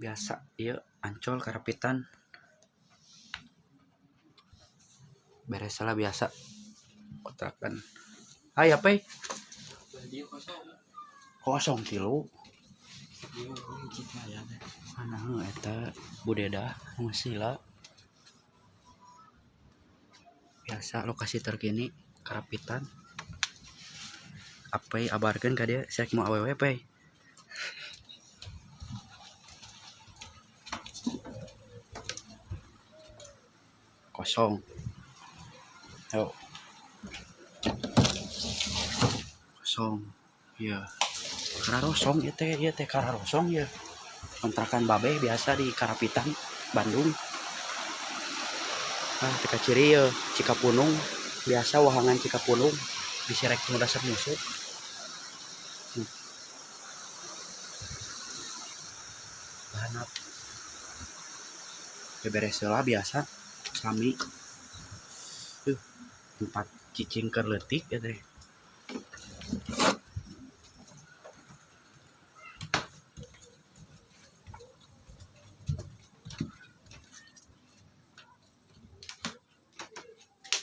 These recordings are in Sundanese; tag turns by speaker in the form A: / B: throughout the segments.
A: Biasa ieu Ancol Karapitan. Beres lah biasa. Kontrakan. Hai apa? Kosong tilu. Mana heuh eta Budeda Musila. Biasa lokasi terkini Karapitan. Apa abarkeun ka dia sek mau awewe pe. Kosong. Yo. Kosong. Iya. Kararosong ieu teh kararosong ya. Kontrakan babe biasa di Karapitan, Bandung. Ah, teka ciri ya, Cikapundung, biasa wahangan Cikapundung, bisi rek nu dasar musuh. Bahanap. Beberes heula biasa sami. Tempat cicing keur leutik ya teh.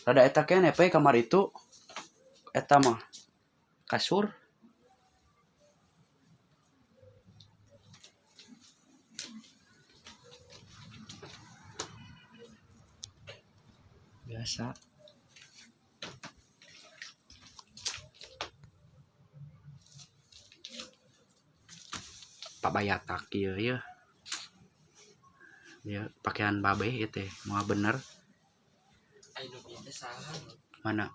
A: Rada eta keneh pe kamar itu eta mah kasur. Biasa. Pabayatak ieu ya. Ya pakaian babe ieu teh moal bener. Mana?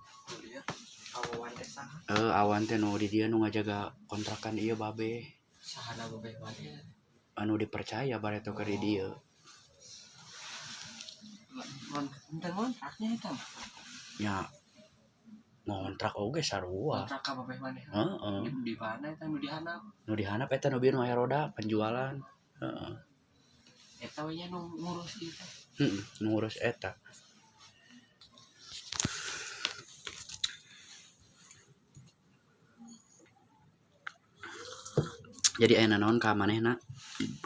A: Awan teh nu di dieu nu ngajaga kontrakan ieu babe.
B: Sahana babe mana?
A: Anu dipercaya bareto keur di dieu.
B: Ngontraknya eta mah.
A: Ya ngontrak oge sarua.
B: Ngontrak ka babe mana?
A: Heeh.
B: Di mana eta nu dihanap?
A: Nu dihanap eta nu bieu nu aya roda penjualan. Heeh.
B: Eta we nya nu ngurus ieu teh.
A: Heeh, nu ngurus eta. Jadi aya naon ka manehna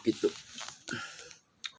A: gitu.